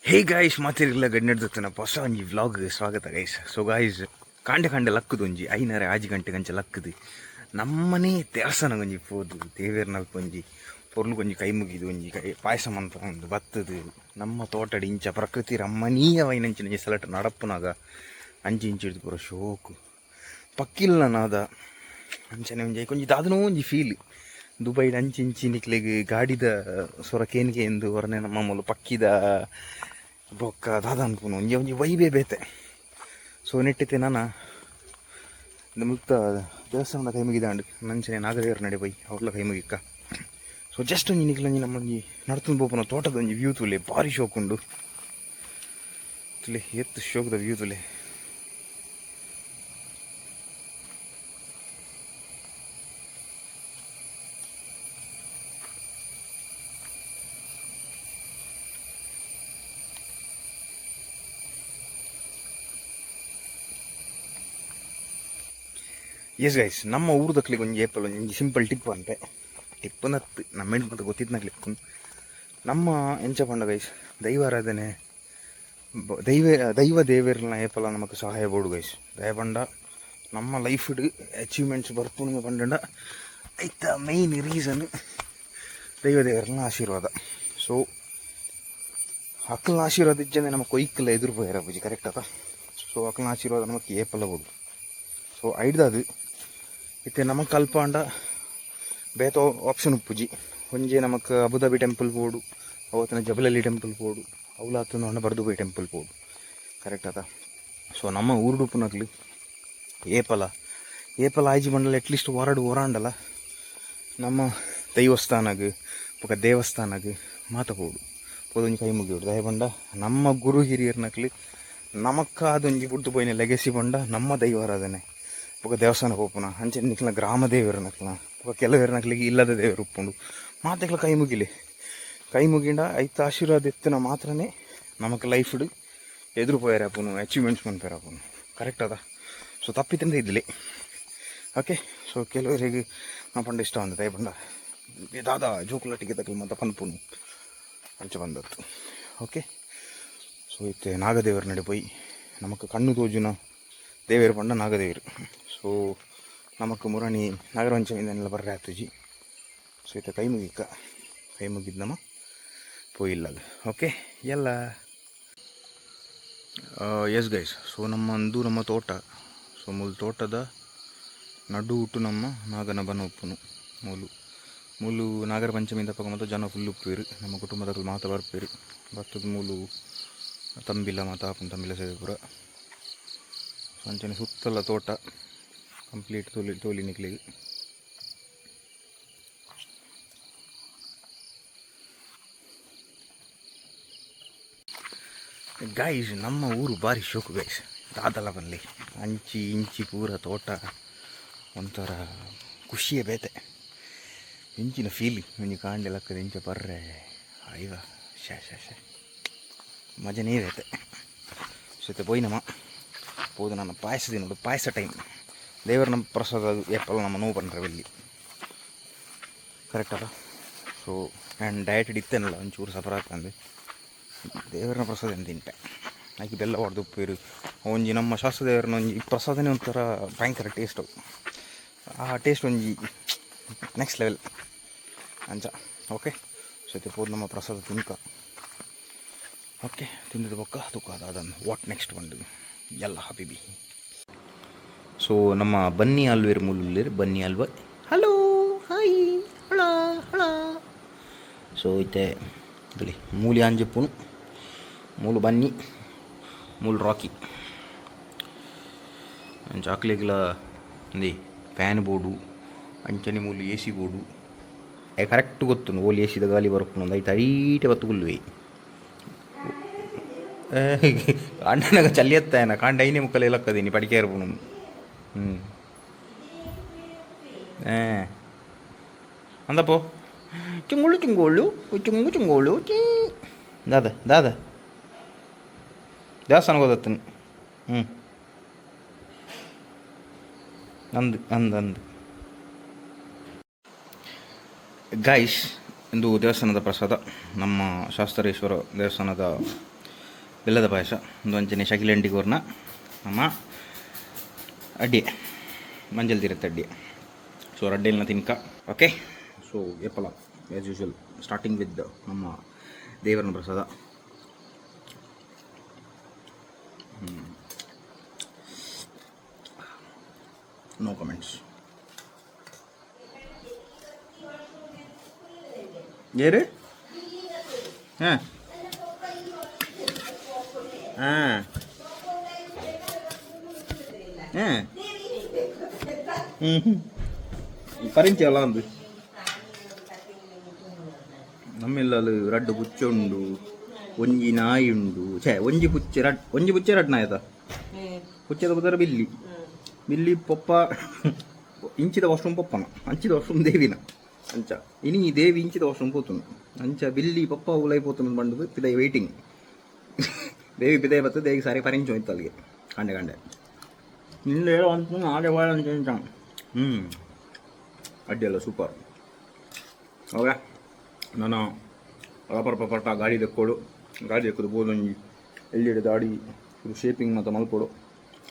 Hey guys, ಮಾತೆರ್ಗ್ಲ ಗಡ್ನೆಡ್ದತ್ತಿನ ಹೊಸ ಒಂಜಿ vlog ಸ್ವಾಗತ ಗೈಸ್. ಸೊ ಗಾಯ್ಸ್, ಕಾಂಡೆ ಕಾಂಡೆ ಲಕ್ಕುದು ಒಂಜಿ ಐನಾರೆ ಆಜಿ ಗಂಟೆ ಗಂಚೆ ಲಕ್ಕುದು ನಮ್ಮನೇ ದೇವಸ್ಥಾನ ಒಂಜಿ ಪೋದು ದೇವೇರ್ನಲ್ಪ ಒಂಜಿ ಪೊರ್ಲು ಒಂಜಿ ಕೈ ಮುಗಿದು ಒಂಜಿ ಕೈ ಪಾಯಸ ಮನ್ಪ ಒಂದು ಬತ್ತದು ನಮ್ಮ ತೋಟಡ್ ಇಂಚ ಪ್ರಕೃತಿ ರಮಣೀಯವಾಯಿನಂಚಿನ ಒಂಜಿ ಸಲಟ್ ನಡಪುನಾಗ ಅಂಚಿ ಇಂಚಿ ಹಿಡ್ದು ಪೂರ ಶೋಕು ಪಕ್ಕಿಲ್ನ ನಾದ ಅಂಚನೆ ಒಂಜಿ ಐಕೊಂಜಿ ದಾದನೋ ಒಂಜಿ ಫೀಲ್. ದುಬೈಡ್ ಅಂಚಿ ಇಂಚಿ ನಿಕ್ಲೆಗ್ ಗಾಡಿದ ಸೊರ ಕೇನ್ಗೆ ಎಂದು ಹೊರನೆ ನಮ್ಮ ಮೂಲು ಪಕ್ಕಿದ ಬೊಕ್ಕ ದಾದ ಅನ್ಪುನು ಒಂಜಿ ಒಂಜಿ ವೈಬೇ ಬೇತೆ. ಸೊ ನೆಟ್ಟಿತ್ತೆ ನಾನ ಮುಕ್ತ ದೇವಸ್ಥಾನದ ಕೈ ಮುಗಿದಾಂಡ್ ನಂಚನೆ ನಾಗದೇವ್ರ ನಡೆ ಪೋಯಿ ಅವ್ಲ ಕೈ ಮುಗಿಕ್ಕ. ಸೊ ಜಸ್ಟ್ ಒಂಜಿ ನಿಕ್ಲೊಂಜಿ ನಮ್ಮೊಂಜಿ ನಡ್ತೊಂದು ಪೋಪುನ ತೋಟದ ಒಂಜಿ ವ್ಯೂ ತೂಲೆ, ಬಾರಿ ಶೋಕುಂಡು ತೂಲೆ, ಏತ್ ಶೋಕುದ ವ್ಯೂ ತೂಲೆ. ಎಸ್ ಗೈಸ್, ನಮ್ಮ ಊರುದಕ್ಲಿಗೆ ಒಂಜಿ ಏಪಲ್ ಒಂಜಿ ಸಿಂಪಲ್ ಟಿಪ್ ಪನ್ಪೆ. ಟಿಪ್ ನತ್ತು ನಮ್ಮ ಮಾತ ಗೊತ್ತಿತ್ನಕ್ಲಿಪ್ಪು. ನಮ್ಮ ಎಂಚ ಪಂಡ ಗೈಸ್, ದೈವಾರಾಧನೆ ದೈವ ದೈವ ದೇವೆರ್ನ ಏಪಲ ನಮಕ್ ಸಹಾಯ ಬೋಡು ಗೈಸ್. ದಯ ಪಂಡ ನಮ್ಮ ಲೈಫ್ಡ್ ಅಚೀವ್ಮೆಂಟ್ಸ್ ಬರ್ಪುಂಡು ಪಂಡಂಡ ಐತ ಮೈನ್ ರೀಸನ್ ದೈವ ದೇವರ್ನ ಆಶೀರ್ವಾದ. ಸೊ ಅಕ್ಲ್ನ ಆಶೀರ್ವಾದ ಇಜ್ಜಂದೆ ನಮ್ಮ ಕೊಯ್ಕಲ್ಲ ಎದುರು ಪೋಯೆರ ಪೂಜಿ, ಕರೆಕ್ಟ್ ಅತ? ಸೊ ಅಕ್ಲ್ನ ಆಶೀರ್ವಾದ ನಮಕ್ ಏಪಲ ಬೋಡು. ಸೊ ಐಡ್ದಾದ್ ಇತ್ತೆ ನಮಕ್ ಅಲ್ಪ ಆಂಡ ಬೇತೆ ಆಪ್ಷನ್ ಉಪ್ಪುಜಿ. ಒಂಜಿ ನಮಕ್ ಅಬುದಾಬಿ ಟೆಂಪಲ್ ಪೋಡು, ಅವತ್ತಿನ ಜಬಲಲ್ಲಿ ಟೆಂಪಲ್ ಪೋಡು, ಅವ್ಲ ಅತ್ತಂದ ಬರ್ದುಬೈ ಟೆಂಪಲ್ ಪೋಡು, ಕರೆಕ್ಟ್ ಅತ? ಸೊ ನಮ್ಮ ಊರುಡು ಉಪ್ಪುನಕ್ಲು ಏಪಲ ಏಪಲ ಆಯ್ಜಿ ಬಂಡಲ ಅಟ್ಲೀಸ್ಟ್ ವಾರಡ್ ಓರಾಂಡಲ ನಮ್ಮ ದೈವಸ್ಥಾನಗ್ ಬೊಕ ದೇವಸ್ಥಾನಗ್ ಮಾತ ಪೋಡು, ಪೋದೊಂಜಿ ಕೈ ಮುಗಿಯೋಡು. ದಯ ಪಂಡ ನಮ್ಮ ಗುರು ಹಿರಿಯರ್ನಕ್ಲು ನಮಕ್ಕಾದೊಂಜಿ ಬುಡ್ದು ಪೋಯಿನ ಲೆಗೆಸಿ ಪಂಡ ನಮ್ಮ ದೈವಾರಾಧನೆ ಬೊಕ ದೇವಸ್ಥಾನ ಪೋಪುನ. ಅಂಚನೆ ನಿಕ್ಲ್ನ ಗ್ರಾಮ ದೇವೆರ್ನಕ್ಲ್ನ ಬೊಕ ಕೆಲವೆರ್ನಕ್ಲಿಗೆ ಇಲ್ಲದ ದೇವರು ಉಪ್ಪುಂಡು, ಮಾತೆಕ್ಲ ಕೈ ಮುಗಿಲಿ. ಕೈ ಮುಗಿಂಡ ಐತ ಆಶೀರ್ವಾದ ಎತ್ತಿನ ಮಾತ್ರನೇ ನಮಕ್ ಲೈಫ್ಡ್ ಎದುರು ಪೋಯೆರೆ ಆಪುನು, ಅಚೀವ್ಮೆಂಟ್ಸ್ ಮನ್ಪೆರೆ ಆಪುನು, ಕರೆಕ್ಟ್ ಅದ? ಸೊ ತಪ್ಪಿತಂದ ಇದ್ಲಿ. ಓಕೆ, ಸೊ ಕೆಲವರಿಗೆ ನಾ ಪಂಡ ಇಷ್ಟ ಒಂದು ದಯ ಪಂಡ ದಾದ ಜೋಕುಲಟ್ಟಿಗೆ ತಕಲ್ ಮಾತ ಪನ್ಪುನು ಅಂಚ ಬಂದತ್ತು. ಓಕೆ, ಸೊ ಇತ್ತೆ ನಾಗದೇವರ ನಡೆ ಪೋಯಿ. ನಮಕ್ ಕಣ್ಣು ತೋಜುನ ದೇವೆರ್ ಪಂಡ ನಾಗದೇವರು. ಸೊ ನಮಕ್ ಮುರಣಿ ನಾಗರಪಂಚಮಿ ಬರ್ರೆ ಆತುಜಿ. ಸೊ ಇತ್ತೆ ಕೈ ಮುಗಿಕ್ಕ, ಕೈ ಮುಗಿದ್ ನಮ ಪೋಯಿಲ್ಲಗ. ಓಕೆ ಎಲ್ಲ. ಎಸ್ ಗೈಸ್, ಸೊ ನಮ್ಮ ಅಂದು ನಮ್ಮ ತೋಟ. ಸೊ ಮೂಲು ತೋಟದ ನಡು ಹುಟ್ಟು ನಮ್ಮ ನಾಗನ ಬನ ಉಪ್ಪುನು. ಮೂಲು ಮೂಲು ನಾಗರ ಪಂಚಮಿ ದಪಗ ಮಾತ ಜನ ಫುಲ್ ಉಪ್ಪುವೆರ್. ನಮ್ಮ ಕುಟುಂಬದಕುಲು ಮಾತ ಬರ್ಪೆರ್. ಬತ್ತದ ಮೂಲು ತಂಬಿಲ ಮಾತ ಆಪುಂಡು, ತಂಬಿಲ ಸೇವೆ ಪೂರ. ಸೊ ಅಂಚನೆ ಸುತ್ತಲ ತೋಟ ಕಂಪ್ಲೀಟ್ ತೋಲಿ ತೋಲಿ ನಿಕ್ಲೆಗ್. ಗೈಸ್, ನಮ್ಮ ಊರು ಬಾರಿ ಶೋಕು ಗೈಸ್. ದಾದಲ ಬನ್ಲಿ, ಅಂಚಿ ಇಂಚಿ ಪೂರ ತೋಟ, ಒಂಥರ ಖುಷಿಯೇ ಬೇತೆ. ಇಂಚಿನ ಫೀಲ್ ಒಂಜಿ ಕಾಂಡೆ ಲಕ್ಕದ ಇಂಚ ಬರ್ರೆ ಐವ ಶೇ ಶೇ ಶೇ ಮಜನೇ ಬೇತೆ. ಸೊ ಇತ್ತೆ ಪೋಯಿನಮ್ಮ ಪೋದು ನನ್ನ ಪಾಯಸ ತಿನ್ನೋದು, ಪಾಯಸ ಟೈಮ್. ದೇವರ ನಮ್ಮ ಪ್ರಸಾದ ಏಪಲ ನಮ್ಮ ನೋವು ಪಂಡ್ರೆ ಬೆಲ್ಲಿ, ಕರೆಕ್ಟ್ ಅಲ್ಲ? ಸೊ ಆ್ಯಂಡ್ ಡಯಟ್ ಇತ್ತೇನಲ್ಲ, ಒಂಚೂರು ಸಫರ್ ಆಗ್ತಂದು ದೇವರನ ಪ್ರಸಾದ ಅಂತ ತಿಂಟೆ. ಆಯ್ಕೆ ಬೆಲ್ಲ ಹೊಡೆದು ಉಪ್ಪಿರು ಒಂಜಿ ನಮ್ಮ ಶಾಸ್ತ್ರ ದೇವರನ ಒಂಜಿ ಪ್ರಸಾದನೇ ಒಂಥರ ಭಯಂಕರ ಟೇಸ್ಟು. ಆ ಟೇಸ್ಟ್ ಒಂಜಿ ನೆಕ್ಸ್ಟ್ ಲೆವೆಲ್ ಅಂಚ. ಓಕೆ, ಸೊ ಇತ್ತೆ ಪೋದು ನಮ್ಮ ಪ್ರಸಾದ ತಿನ್ಕ. ಓಕೆ, ತಿಂದದ ಬೊಕ್ಕ ತುಕ್ಕ ಅದನ್ನು what next ಬಂದು ಎಲ್ಲ ಹಬೀಬಿ. ಸೊ ನಮ್ಮ ಬನ್ನಿ ಆಲ್ವೇರ್ ಮೂಲುಲ್ಲೇರ್ ಬನ್ನಿ ಆಲ್ವ. Hello, hi, ಹಳ ಹಳ. ಸೊ ಇತ್ತೆ ಇಲ್ಲಿ ಮೂಲಿ ಆಂಜೆಪ್ಪುನು, ಮೂಲು ಬನ್ನಿ, ಮೂಲು ರಾಕಿ. ಅಂಚ ಅಕ್ಲೆಗ್ಲ ಒಂದಿ ಫ್ಯಾನ್ ಬೋಡು, ಅಂಚನೆ ಮೂಲು ಎ ಸಿ ಬೋಡು. ಕರೆಕ್ಟ್ ಗೊತ್ತುಂಡು ಓಲಿ ಎ ಸಿದ ಗಾಲಿ ಬರ್ಪುಂಡು. ಐತ ಐಟೆ ಬತ್ತು ಕುಲ್ಲುವೆ. ಕಾಂಡನಾಗ ಚಲ್ಲಿ ಎತ್ತಾಯನ ಕಾಂಡ ಐನೇ ಮುಕ್ಕಲೆ ಲಕ್ಕದೀನಿ ಪಡಿಕೆ ಇರ್ಪುನು. ಹ್ಞೂ ಅಂದಪ್ಪೋ ಚಿಂಗುಳು ಚಿಂಗೋಳು ಚಿಂಗು ಚಿಂಗೋಳು ಚೀ. ದಾದ ದಾದ ದೇವಸ್ಥಾನಕ್ಕೆ ಹೋದತ್ತನು. ಹ್ಞೂ ಅಂದು ಅಂದು ಅಂದು. ಗಾಯ್ಸ್, ಇಂದು ದೇವಸ್ಥಾನದ ಪ್ರಸಾದ, ನಮ್ಮ ಶಾಸ್ತ್ರೇಶ್ವರ ದೇವಸ್ಥಾನದ. ಬೆಲ್ಲದ ಪಾಯಸ ಒಂದು ಅಂಚನೆ ಶಕಿಲಂಡಿ ಕೊರ್ನ ನಮ್ಮ ಅಡ್ಡಿ ಮಂಜಲ್ ತೀರತ್ತೆ ಅಡ್ಡಿ. ಸೊ ರಡ್ಡೆಲ್ನ ತಿನ್ಕ. ಓಕೆ, ಸೊ ಏಪಲ ಆ್ಯಸ್ ಯೂಶುವಲ್ ಸ್ಟಾರ್ಟಿಂಗ್ ವಿತ್ ನಮ್ಮ ದೇವರನ ಪ್ರಸಾದ. No comments. ಏರು ಹಾಂ ಹಾಂ ಹಾಂ ಹ್ಞೂ ಪರಿಂಚೆ ಅಲ್ಲ ಅಂದು. ನಮ್ಮೆಲ್ಲಲು ರಡ್ಡು ಪುಚ್ಚೆ ಉಂಡು, ಒಂಜಿ ನಾಯಿ ಉಂಡು. ಛೇ, ಒಂಜಿ ಪುಚ್ಚೆ ರಡ್, ಒಂಜಿ ಪುಚ್ಚೆ ರಡ್ಡು ನಾಯತ. ಪುಚ್ಚೆದ ಪುದರ ಬಿಲ್ಲಿ. ಬಿಲ್ಲಿ ಪೊಪ್ಪ ಇಂಚಿದ ವಾಶ್ರೂಮ್ ಪೊಪ್ಪನ, ಅಂಚಿದ ವಾಶ್ರೂಮ್ ದೇವಿನ. ಅಂಚ ಇನಿ ಈ ದೇವಿ ಇಂಚಿದ ವಾಶ್ರೂಮ್ ಪೋತುನು. ಅಂಚ ಬಿಲ್ಲಿ ಪೊಪ್ಪ ಉಲೈ ಪೋತುನು ಬಂಡದು ಪಿದೈ ವೈಟಿಂಗ್. ದೇವಿ ಪಿದೈ ಬತ್ತು ದೇವಿ ಸಾರಿ ಪರಿಂಚು ಹೋಯ್ತು ಅಲ್ಲಿಗೆ. ಕಾಂಡೆ ಕಾಂಡೆ ನಿಂದ ಹೇಳೋ ಅಂತ ಆಡೆ ಬಾಳ ಅಂತ. ಹ್ಞೂ, ಅಡ್ಡಿಯಲ್ಲ, ಸೂಪರ್. ಓಕೆ, ನಾನು ರಪರ್ ಪಪಟ ಗಾಡಿ ದಕ್ಕೋಡು. ಗಾಡಿ ದಕ್ಕೋದು ಬೋದೊಂಜಿ ಎಲ್ಲಿಡ ದಾಡಿ ಶೇಪಿಂಗ್ ಮತ್ತು ಮಲ್ಪೋಡು.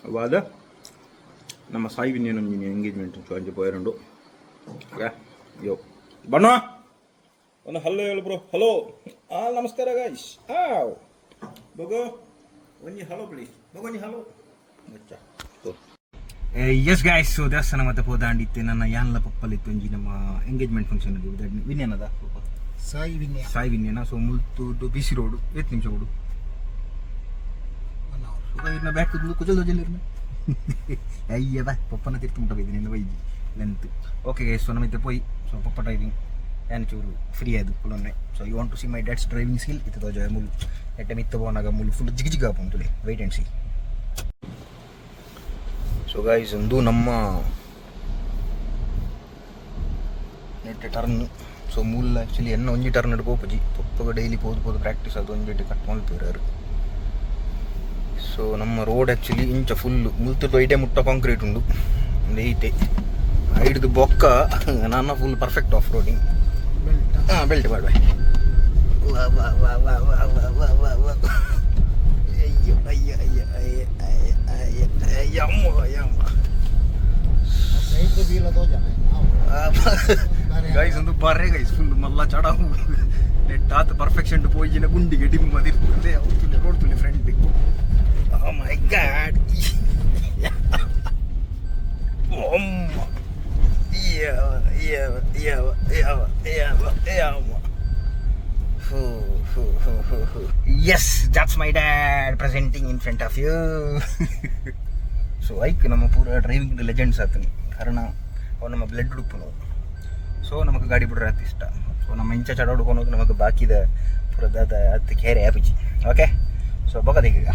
ಅವಾದ ನಮ್ಮ ಸಾಯಿ ವಿನ್ಯನೊಂಜಿ ಎಂಗೇಜ್ಮೆಂಟ್ ಅಂಚೆ ಪೋಯರುಂಡು. ಓಕೆ, ಯೋ ಬಣ್ಣ ಒಂದು ಹಲೋ ಹೇಳು ಬ್ರೋ. ಹಲೋ, ಆ ನಮಸ್ಕಾರ ಗಾಯ್ಸ್. ಆ ಬಗೋ ಒಂಜಿ ಹಲೋ ಪ್ಲೀಸ್. ಬಗೋ ಒಂಜಿ ಹಲೋ. ಎಸ್ ಗಾಯ್ಸ್, ಸೊ ದೇವಸ್ಥಾನ ಮತ್ತೆ ಪೋದಾಂಡಿತ್ತೆ. ನನ್ನ ಯಾನ್ಲ ಪಪ್ಪಲಿತ್ತು ಒಂಜಿ ನಮ್ಮ ಎಂಗೇಜ್ಮೆಂಟ್ ಫಂಕ್ಷನ್ ವಿನ್ಯನದ. ಸಾಯಿ ವಿನ್ಯ. ಸಾಯಿ ವಿನ್ಯನ. ಸೊ ಮುಲ್ತು ಬಿ ಸಿ ರೋಡ್ ಏತ್ ನಿಮಿಷ ಕೊಡು? 1 ಅವರ್. ಇರ್ನ ಬ್ಯಾಕ್ ಕುಜಲ್ ದೋಜಲ್ ಇರ್ನ. ಅಯ್ಯ ಬಾ ಪಪ್ಪನ ತಿರ್ತು ಮುಟ್ಟ ಬೈದಿನಿ ಬೈಜಿ ಲೆಂತ್. ಓಕೆ ಗೈಸ್, ಸೊ ನಮಿತ್ತೆ ಪೋಯಿ. ಸೊ ಪಪ್ಪ ಡ್ರೈವಿಂಗ್, ಯಾನ್ ಚೂರು ಫ್ರೀ ಅದು ಕುಲೊನ್ನೆ. So you want to see my dad's driving skill? ಇತ್ತು ತೋಜ ಮುಲ್ ಎಟ್ಟೆ ಮಿತ್ತ ಪೋನಾಗ ಮುಲ್ ಫುಲ್ ಜಿಗ್ ಜಿಗ್ ಆಪುಂಟುಲೆ. Wait and see. So guys, ಒಂದು ನಮ್ಮ ನೆಟ್ ಟರ್ನ್. ಸೊ ಮೂಲ ಆ್ಯಕ್ಚುಲಿ ಎನ್ನ ಒಂಜಿ ಟರ್ನ್ ಪೋಪುಜಿ. ಪೊಪ್ಪಗ ಡೈಲಿ ಪೋದು ಪೋದು ಪ್ರಾಕ್ಟೀಸ್ ಅದು ಒಂಜಿ ಕಟ್ ಮಲ್ಪುವೆರ್. ಸೊ ನಮ್ಮ ರೋಡ್ ಆ್ಯಕ್ಚುಲಿ ಇಂಚ ಫುಲ್ಲು ಮುಲ್ತುರ್ದು ಐಟೆ ಮುಟ್ಟ ಕಾಂಕ್ರೀಟ್ ಉಂಡು. ಒಂದು ಐತೆ ಐಡ್ದು ಬೊಕ್ಕ ನನ್ನ full perfect off roading. Belt. ಹಾಂ, ಬೆಲ್ಟ್ ಬಾಡ್ವೆ. ವಾ ವಾ ವಾ ವಾ ವಾ ವಾ ವಾ ವಾ ವಾ. ಅಯ್ಯೋ ಅಯ್ಯೋ ಅಯ್ಯೋ ಅಯ್ಯೋ ಅಯ್ಯೋ ಅಯ್ಯೋ ಅಯ್ಯಮ್ಮ ಅಯ್ಯಮ್ಮ. ಸೈಡ್ ಬೀಲ ತೋಜನ. ಗೈಸ್, ಒಂದು ಬಾರೆ ಗೈಸ್, ಫುಲ್ ಮಲ್ಲ ಚಡ ನೆಟ್ ಆತ ಪರ್ಫೆಕ್ಷನ್ ಪೋಯಿನ ಗುಂಡಿಗೆ ಡಿಮ್ ಅದಿರ್ತದೆ. ಅವ್ರು ರೋಡ್ ತುಳಿ ಫ್ರಂಟ್. ಓ ಮೈ ಗಾಡ್. ಅಮ್ಮ ಯಾವ ಯಾವ ಯಾವ ಯಾವ ಯಾವ ಯಾವ. ಹೋ ಹೋ ಹೋ ಹೋ ಹೋ. Yes, that's my dad presenting in front of you. So ಐಕ್ ನಮ್ಮ ಪೂರ ಡ್ರೈವಿಂಗ್ ಲೆಜೆಂಡ್ಸ್ ಆತನಿ. ಕಾರಣ ಅವು ನಮ್ಮ ಬ್ಲಡ್ ಉಡುಪು. ಸೊ ನಮಗೆ ಗಾಡಿ ಬಿಡ್ರೆ ಅತಿ ಇಷ್ಟ. ಸೊ ನಮ್ಮ ಇಂಚ ಚಡ ಹುಡ್ಕೊಳೋದು ನಮಗೆ ಬಾಕಿದ ಪೂರ ದಾದ ಹತ್ತು ಕೇರೆ ಆಪಿಚಿ. ಓಕೆ, ಸೊ ಬೊಕದಿಗ.